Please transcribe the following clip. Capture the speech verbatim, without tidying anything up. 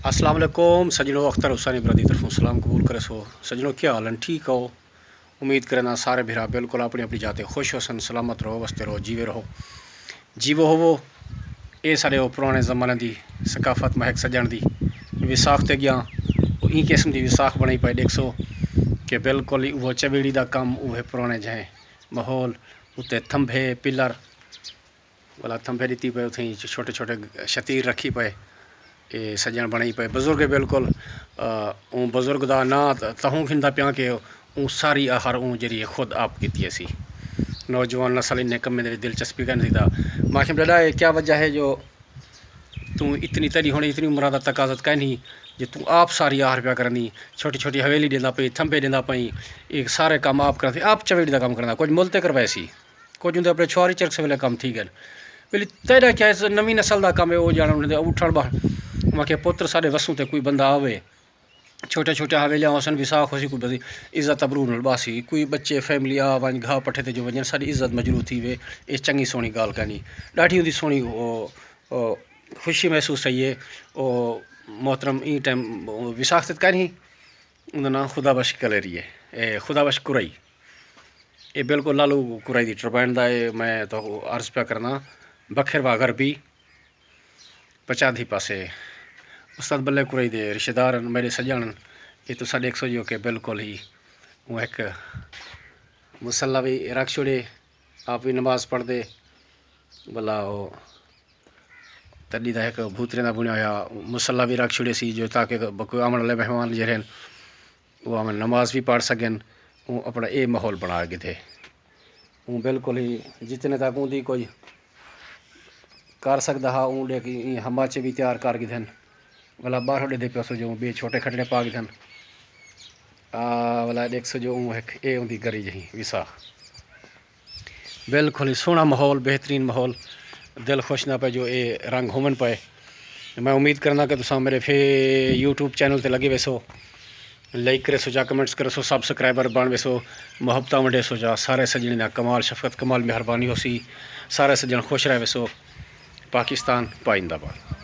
السلام علیکم سجنو، اختر حسینی برادری طرفوں سلام قبول کرے سو۔ سجنو، کیا حال ہیں؟ ٹھیک ہو؟ امید کرنا سارے بھرا بالکل اپنی اپنی جاتے خوش ہو سن، سلامت رہو، وستے رہو، جیوے رہو، جیوو ہوو۔ اے سارے وہ پرانے زمانے دی ثقافت، مہک سجن دی وساخ تے گیا، وہ این قسم دی وساخ بنائی پائے۔ دیکھ سو کہ بالکل ہی وہ چویڑی دا کم، وہ پرانے جہیں ماحول، اتنے تھمبے، پلر، ولا تھمبے ݙتی پئے، اتھیں چھوٹے چھوٹے شتیر رکھی پئے۔ اے سڄݨ بݨائی پئے۔ بزرگ ہے بالکل، آ، اوں بزرگ دا ناں ت-، تہوں گھندا پیاں کہ اوں ساری آہر اوں جیڑھی ہے خود آپ کیتی اسی۔ نوجوان نسل انہیں کمیں دے وچ دلچسپی کائنی تھیدا۔ میں آکھیم، ݙاݙا، اے کیا وجہ ہے جو توں اتنی، تیݙی ہݨ اتنی عمراں دا تقاضا کائنی جو توں آپ ساری آہر پیا کرندی، چھوٹی چھوٹی حویلی ݙیندا پئیں، تھمبے ݙیندا پئیں، اے سارے کم آپ کرندی، آپ چویڑی دا کم کرندا، کجھ مل تے کروائے سی۔ کجھ ہوندے اپݨے چھوہر چرکسے ویلے کم تھی ڳئن۔ ویلے تیݙا کیا ہے، نویں نسل دا کم ہے، او ڄاݨن انہیں دے اٹھݨ ٻہݨ۔ میں آکھیا، پتر، ساݙے وسوں تے کوئی بندہ آوے، چھوٹیاں چھوٹیاں حویلیاں ہوسن، وساخ ہوسی، کوئی بندی عزت ابرو نال ٻہسی، کوئی ٻچے فیملی آ ونڄ، گھا پٹھے تے جو ونڄن، ساݙی عزت مجروح تھیوے، اے چنڳی سوہݨی ڳالھ کائنی۔ ݙاڈھی اوندی سوہݨی، او، او، خوشی محسوس تھئی ہے۔ او محترم ایں ٹائم وساخ تے کائنی، اوندا ناں خدا بخش کلیری ہے، اے خدا بخش کرئی۔ اے بالکل لالو کرائی دی ٹربائن دا اے۔ میں تہاکوں عرض پیا کرنا، بکھر وا غربی، پچادھی پاسے۔ استاد بلے کرائی دے رشتہ دار ہن، میݙے سڄݨ ہن۔ اے تساں ݙیکھسو جو کہ بالکل ہی اوں ہک مصلی وی رکھ چھوڑے، آپ وی نماز پڑھدے، بھلا او تݙی دا ہک بھوتریں دا بݨیا ہویا مصلی وی رکھ چھوڑے سی، جو تاکہ کوئی آوݨ والے مہمان جیڑھے ہن، او آون نماز وی پڑھ سڳن۔ اوں اپݨا اے ماحول بݨا گھدے۔ اوں بالکل ہی جتنے تک اوندی کوئی کر سڳدا ہا، اوں ݙیکھ ایں ہماچے وی تیار کر گھدن۔ ولا ٻاہروں ݙیہدے پیو سو جو اوں ٻئے چھوٹے کھٹڑے پا گھدن۔ آ، ولا ݙیکھسو جو اوں ہک اے اوندی گری جہیں وساخ۔ بالکل ہی سوہݨا ماحول، بہترین ماحول، دل خوش تھیندا پئے جو اے رنگ ہوون پئے۔ میں امید کرنا کہ تساں میݙے فے-، یوٹیوب چینل تے لڳے ویسو، لائک کریسو جا، کمنٹس کریسو، سبسکرائبر بݨ ویسو، محبتاں ونڈیسو جا۔ سارے سڄݨیں دا کمال شفقت، کمال مہربانی ہوسی۔ سارے سڄݨ خوش رہ ویسو۔ پاکستان پائندہ باد۔